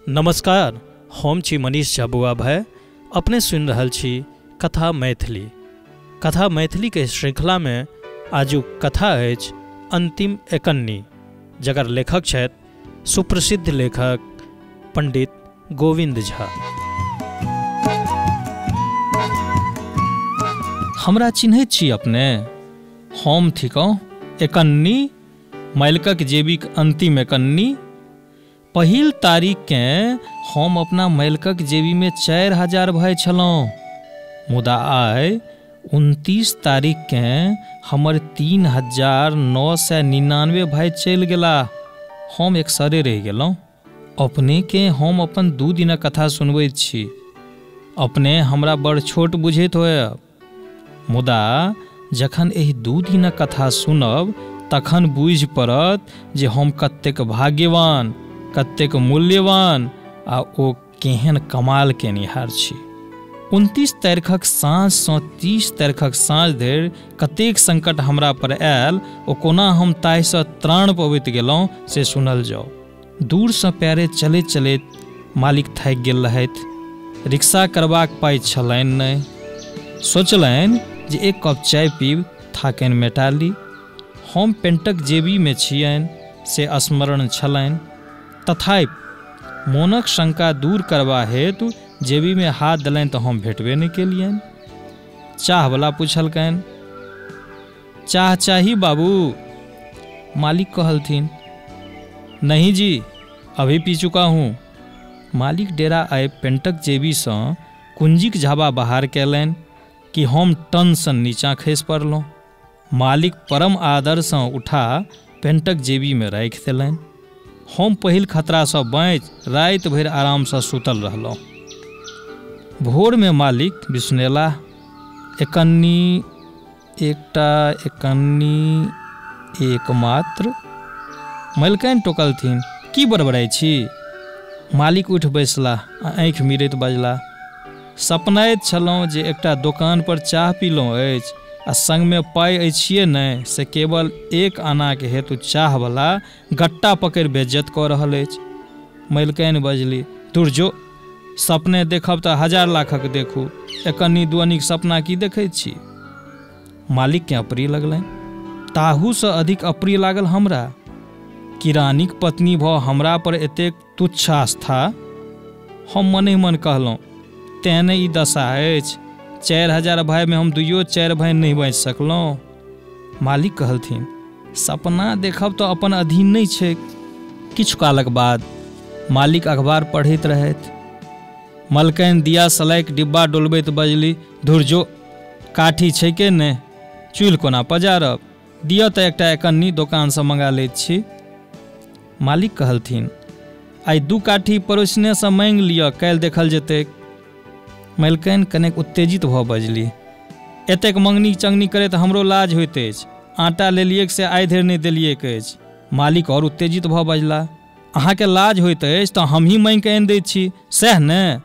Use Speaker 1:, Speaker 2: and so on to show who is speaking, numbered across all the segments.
Speaker 1: नमस्कार, हम छी मनीष झा बौआ भाई। अपने सुनि रहल छी कथा मैथिली। कथा मैथिली के श्रृंखला में आजुक कथा अछि अंतिम एकन्नी, जकर लेखक छथि सुप्रसिद्ध लेखक पंडित गोविंद झा। हमरा चिन्हैत छी अपने? हम थिकहुँ एकन्नी, मालिकक जेबीक अंतिम एकन्नी। पहिल तारीखकेँ हम अपना मालिकक जेबीमे 4000 भय छलहुँ, मुदा आइ 29 तारीखकेँ हमर 3999 भाई चलि गेलाह। हम एकसरे रहि गेलहुँ। अपनेके हम अपन 2 दिनक कथा सुनबैत छी। अपने हमरा बड़ छोट बुझैत होयब, मुदा जखन एहि 2 दिनक कथा सुनब तखन बुझि पड़त जे हम कतेक भाग्यवान, कतेक मूल्यवान आ ओ केहन कमाल केनिहार छी। 29 तारीखक साँझसँ 30 तारीखक साँझ धरि कतेक संकट हमरा पर आयल, ओ कोना हम ताहिसँ त्राण पबैत गेलहुँ से सुनल जाउ। दूरसँ पैरे चलैत चलैत मालिक थाकि गेल रहथि। रिक्शा करबाक पाइ छलनि नहि। सोचलनि जे एक कप चाय पीब थाकनि मेटा ली। हम पेंटक जेबीमे छियनि से स्मरण छलनि। तथापि मोनक शंका दूर करबा हेतु जेबीमे हाथ देलनि तऽ हम भेटबे नहि केलियनि। चाहवला पुछलकनि, चाह चाही बाबू? मालिक कहलथिन, नहीं जी, अभी पी चुका हूँ। मालिक डेरा आबि पेंटक जेबीसँ कुंजीक झाबा बाहर कयलनि कि हम टनसँ नीचाँ खसि पड़लहुँ। मालिक परम आदरसँ उठा पेंटक जेबीमे राखि देलनि। हम पहिल खतरासँ बाँचि राति भरि आरामसँ सुतल रहलहुँ। भोरमे मालिक बिसनेलाह, एकन्नी, एकटा एकन्नी, एकमात्र। मलकाइन टोकलथिन, की बड़बड़ाइ छी? मालिक उठि बैसलाह आ आँखि मिरैत बजलाह, सपनाइत छलहुँ जे एकटा दोकान पर चाह पीलहुँ अछि आ संगमे पाइ अछिए नहि, से केवल 1 आनाके हेतु चाहवला गट्टा पकड़ि बेइज्जत कऽ रहल अछि। मलकाइन बजली, दूर जो, सपने देखब तऽ 1000 लाखक देखू, एकन्नी 2 आनीक सपना की देखैत छी? मालिककेँ अप्रिय लगलनि, ताहूसँ अधिक अप्रिय लागल हमरा। किरानीक पत्नी भऽ हमरा पर एतेक तुच्छ आस्था। हम मने मन कहलहुँ, तेँ ने ई दशा अछि। 4000 भाइमे हम 2-4 भाइ नहि बाँचि सकलहुँ। मालिक कहलथिन, सपना देखब तऽ अपन अधीन नहि छैक। किछु कालक बाद मालिक अखबार पढ़ैत रहथि। मलकाइन दिया सलाइक डिब्बा डोलबैत बजली, धुर जो, काठी छैके नहि, चूल्हि कोना पजारब? दिअ तऽ एकटा एकन्नी दोकानसँ मंगा लैत छी। मालिक कहलथिन, आइ 2 काठी पड़ोसिनेसँ माँगि लिअ, काल्हि देखल जेतैक। मलकाइन कनेक उत्तेजित भऽ बजली, एतेक मंगनी चंगनी करैत हमरो लाज होइत अछि। आटा लेलियैक से आइ धरि नहि देलियैक अछि। मालिक आओर उत्तेजित भऽ बजला, अहाँके लाज होइत अछि तऽ हमही माँगि कऽ आनि दैत छी, सएह ने?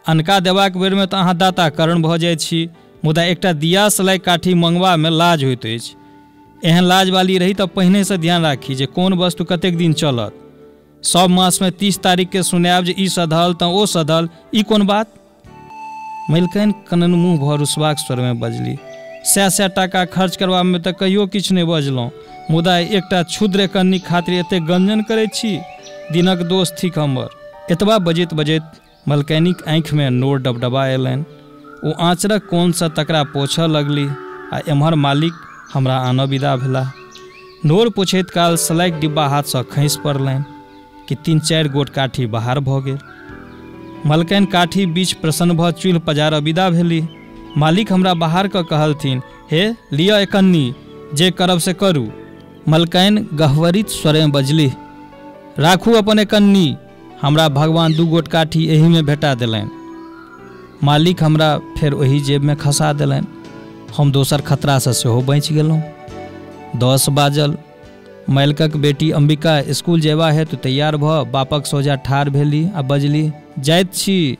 Speaker 1: अनका देबाक बेरमे तऽ अहाँ दाता करण भऽ जाइ छी, मुदा एकटा दिया सलाइ काठी मँगबामे लाज होइत अछि। एहन लाजवाली रही तऽ पहिनेसँ ध्यान राखी जे कोन वस्तु कतेक दिन चलत। सब मासमे 30 तारीखके सुनायब जे ई सधल तऽ ओ सधल, ई कोन बात? मलकाइन कनन मुँह भऽ रुसबाक स्वरमे बजली, 100-100 टाका खर्च करबामे तऽ कहियो किछु नहि बजलहुँ, मुदा एकटा क्षुद्र एकन्नी खातिर एतेक गंजन करैत छी? दिनक दोष थिक हमर। एतबा बजैत बजैत मलकाइनिक आँखिमे नोर डबडबा अयलनि। ओ आँचरक कोनसँ तकरा पोछऽ लगली आ एम्हर मालिक हमरा आनऽ विदा भेलाह। नोर पोछैत काल सलाइक डिब्बा हाथसँ खसि पड़लनि कि 3-4 गोट काठी बाहर भऽ गेल। मलकाइन काठी बीच प्रसन्न भऽ चूल्हि पजारऽ विदा भेली। मालिक हमरा बाहर कऽ कहलथिन, हे लिअ एकन्नी, जे करब से करू। मलकाइन गह्वरित स्वरें बजली, राखू अपन एकन्नी, हमरा भगवान 2 गोट काठी एहिमे भेटा देलनि। मालिक हमरा फेर ओहि जेबमे खसा देलनि। हम दोसर खतरासँ सेहो बचि गेलहुँ। 10 बाजल। मालिकक बेटी अंबिका स्कूल जेबा हेतु तैयार भऽ बापक सोझा ठाढ़ भेली आ बजली, जाइत छी।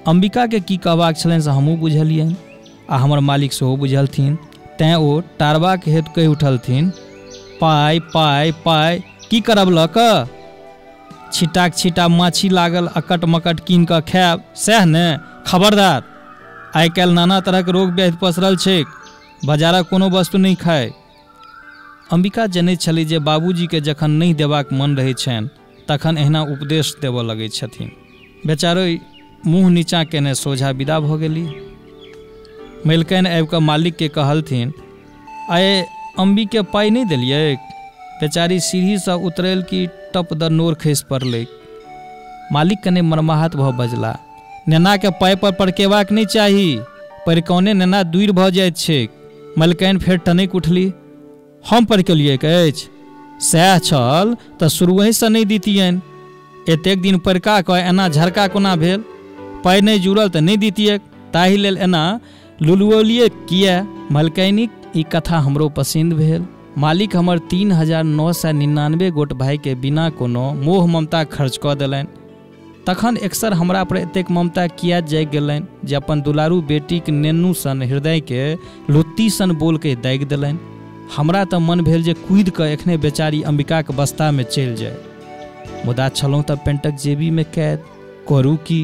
Speaker 1: अंबिकाके की कहबाक छलनि से हमहूँ बुझलियनि आ हमर मालिक सेहो बुझलथिन, तेँ ओ टारबाक हेतु कहि उठलथिन, पाइ पाइ पाइ की करब लऽ कऽ? छिटाक छिटा माछी लागल अकट मकट कीन कऽ खायब, सएह ने? खबरदार, आइ काल्हि नाना तरहक रोग व्याधि पसरल छैक, बाजारक कोनो वस्तु नहि खाय। अंबिका जनैत छली जे बाबूजीके जखन नहि देबाक मन रहै छनि तखन एहिना उपदेश देबऽ लगै छथिन। बेचारो मुँह नीचाँ केने सोझा विदा भऽ गेली। मलिकाइन आबि कऽ मालिकके कहलथिन, आइ अम्बीके पाइ नहि देलियै? बेचारी सीढ़ीसँ उतरल कि टप द नोर खसि पड़लै। मालिक कने मर्माहत भऽ बजला, नेनाके पाइ पर पड़केबाक नहि चाही, परिकौने नेना दूर भऽ जाइत छैक। मलिकाइन फेर टनकि उठली, हम परिकेलियैक अछि? सएह छल तऽ शुरुएसँ नहि दितियनि। एतेक दिन परिका कऽ एना झरका कोना भेल? पाइ नहि जुड़ल तऽ नहि दितियैक, ताहि लेल एना लुलुओलियै किए? मलिकाइनिक ई कथा हमरो पसिन्द भेल। मालिक हमर 3999 गोट भाइके बिना कोनो मोह ममता खर्च कऽ देलनि। तखन एकसर हमरा पर एतेक ममता किया जागि गेलनि जे अपन दुलारू बेटीक नेन्नू सन हृदयके लुत्ती सन बोलके दागि देलनि। हमरा तऽ मन भेल जे कूदि कऽ एखने बेचारी अंबिकाके बस्तामे चलि जाय, मुदा छलहुँ तऽ पेंटक जेबीमे कैद, करू की?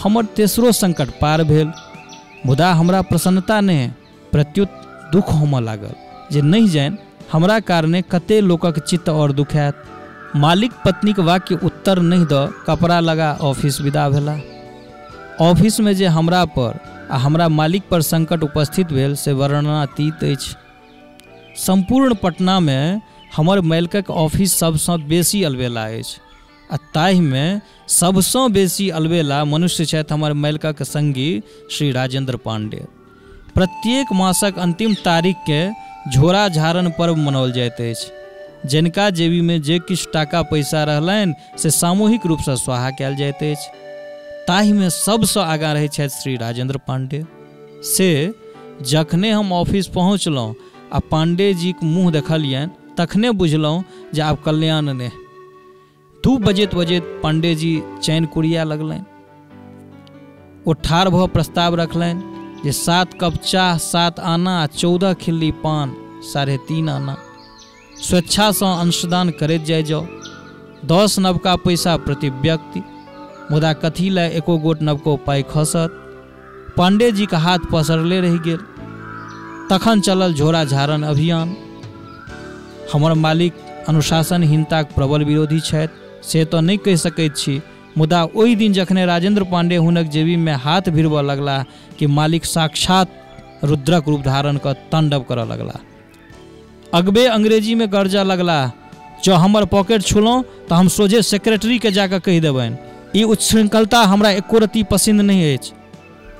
Speaker 1: हमर तेसरो संकट पार भेल, मुदा हमरा प्रसन्नता नहि, प्रत्युत दुख होमऽ लागल जे नहि जानि हमरा कारणे कते लोकक चित्त और दुखायत। मालिक पत्नीक वाक्य उत्तर नहि दऽ कपड़ा लगा ऑफिस विदा भेला। ऑफिसमे जे हमरा पर आ हमरा मालिक पर संकट उपस्थित भेल से वर्णनातीत अछि। सम्पूर्ण पटनामे हमर मालिकक ऑफिस सबसँ बेसी अलबेला अछि आ ताहिमे सबसँ बेसी अलबेला मनुष्य छथि हमर मालिकक संगी श्री राजेंद्र पांडे। प्रत्येक मासक अंतिम तारीखके झोरा झारन पर्व मनाओल जाइत अछि। जिनका जेबीमे जे किछु टाका पैसा रहलनि से सामूहिक रूपसँ स्वाहा कयल जाइत अछि। ताहिमे सबसँ आगाँ रहै छथि श्री राजेंद्र पांडे। से जखने हम ऑफिस पहुँचलहुँ आ पांडेजीक मुँह देखलियनि तखने बुझलहुँ जे आब कल्याण नहि। 2 बजैत बजैत पांडेजी चैन कुरिया लगलनि। ओ ठाढ़ भऽ प्रस्ताव रखलनि जे 7 कप चाह 7 आना आ 14 खिल्ली पान 3.5 आना स्वेच्छासँ अंशदान करैत जाइ जाउ। 10 नवका पैसा प्रति व्यक्ति, मुदा कथी लए एको गोट नवको पाइ खसत? पांडेजीके हाथ पसरले रहि गेल। तखन चलल झोरा झारन अभियान। हमर मालिक अनुशासनहीनताक प्रबल विरोधी छथि से तऽ नहि कहि सकैत छी, मुदा ओहि दिन जखने राजेंद्र पांडे हुनक जेबीमे हाथ भिड़बऽ लगलाह कि मालिक साक्षात रुद्रक रूप धारण कऽ तांडव करऽ लगलाह। अगबे अंग्रेजीमे गरजऽ लगलाह, जँ हमर पॉकेट छुलहुँ तऽ हम सोझे सेक्रेटरीके जाकऽ कहि देबनि। ई उच्छृंखलता हमरा एको रत्ती पसिन्द नहि अछि।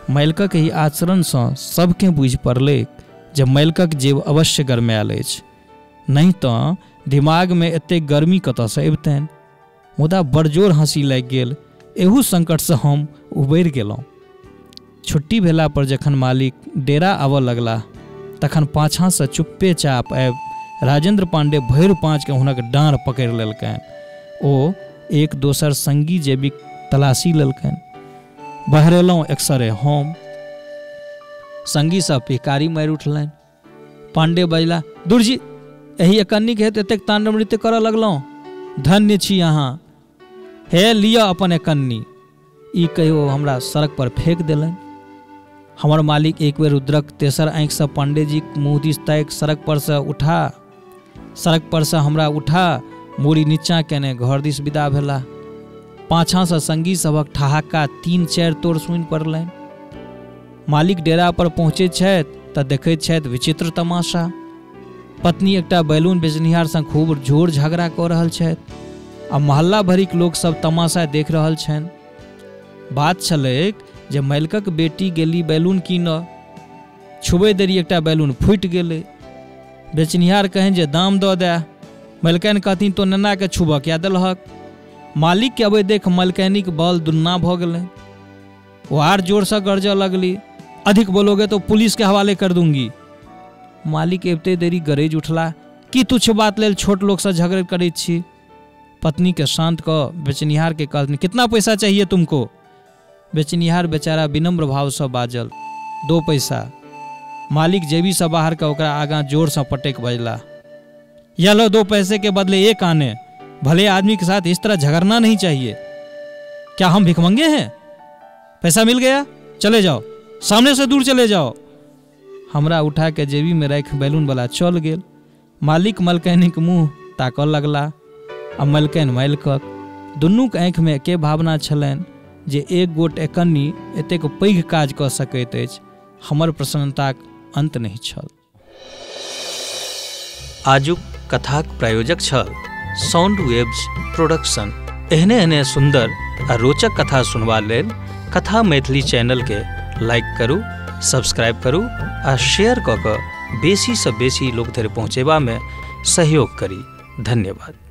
Speaker 1: मालिकक एहि आचरणसँ सबके बुझि पड़लैक जे मालिकक जेब अवश्य गरमायल अछि, नहि तऽ दिमागमे एतेक गर्मी कतऽसँ अबितनि। मुदा बड़जोर हँसी लागि गेल। एहू संकटसँ हम उबरि गेलहुँ। छुट्टी भेला पर जखन मालिक डेरा आबऽ लगलाह तखन पाछाँसँ चुप्पे चाप आबि राजेंद्र पांडे भरि पाँचके हुनक डाँड़ पकड़ि लेलकनि। ओ एक दोसर संगी जेबीक तलाशी लेलकनि। बहरेलहुँ एकसरे हम। संगी सब पिहकारी मारि उठलनि। पांडे बजला, दुर्जी, एहि एकन्नीके हेतु एतेक तांडव नृत्य करऽ लगलहुँ? धन्य छी अहाँ। हे लिअ अपन एकन्नी। ई कहि ओ हमरा सड़क पर फेंक देलनि। हमर मालिक एक बेर रुद्रक तेसर आँखिसँ पांडेजीक मुँह दिस ताकि सड़क परसँ हमरा उठा मूड़ी नीचाँ केने घर दिस विदा भेलाह। पाछाँसँ संगी सभक ठहाका 3-4 तोड़ सुनि पड़लनि। मालिक डेरा पर पहुँचैत छथि तऽ देखैत छथि विचित्र तमाशा। पत्नी एकटा बैलून बेचनिहार सँ खूब जोर झगड़ा कऽ रहल छथि आ मोहल्ला भरिक लोकसभ तमाशा देख रहल छनि। बात छलैक जे मालिकक बेटी गेली बैलून कीनऽ, छुबै देरी एकटा बैलून फूटि गेलै। बेचनिहार कहनि जे दाम दऽ दए। मलिकाइन कहथिन तो नेनाके छुबऽ किया देलहक? मालिकके अबैत देख मलिकाइनिक बल दुन्ना भऽ गेलै। ओ आर जोरसँ गरजऽ लगली, अधिक बोलोगे तो पुलिस के हवाले कर दूंगी। मालिक अबिते देरी गरजि उठला, की तुच्छ बात लेल छोट लोकसँ झगड़ करैत छी? पत्नीके शांत कऽ बेचनिहारके कहलथिन, कितना पैसा चाहिए तुमको? बेचनिहार बेचारा विनम्र भावसँ बाजल, 2 पैसा। मालिक जेबीसँ बाहर कऽ ओकरा आगाँ जोरसँ पटकि बजला, यह लो 2 पैसे के बदले 1 आने, भले आदमी के साथ इस तरह झगड़ना नहीं चाहिए। क्या हम भिखमंगे हैं? पैसा मिल गया, चले जाओ, सामने से दूर चले जाओ। हमरा उठा के जेबी में राखि बैलून वाला चल गेल। मालिक मलकैनिक मुँह ताकऽ लगला आ मलकैन मालिकक। दुनूक आँखिमे एके भावना छलनि जे एक गोट एकन्नी एतेक पैघ काज कऽ सकैत अछि। हमर प्रसन्नताक अंत नहि छल। आजुक कथाक प्रायोजक छल साउंड वेव्स प्रोडक्शन। एहने एहने सुंदर आ रोचक कथा सुनबा लेल कथा मैथिली चैनलके लाइक करू, सब्सक्राइब करू आ शेयर कऽ कऽ बेसीसँ बेसी लोक धरि पहुँचेबामे सहयोग करी। धन्यवाद।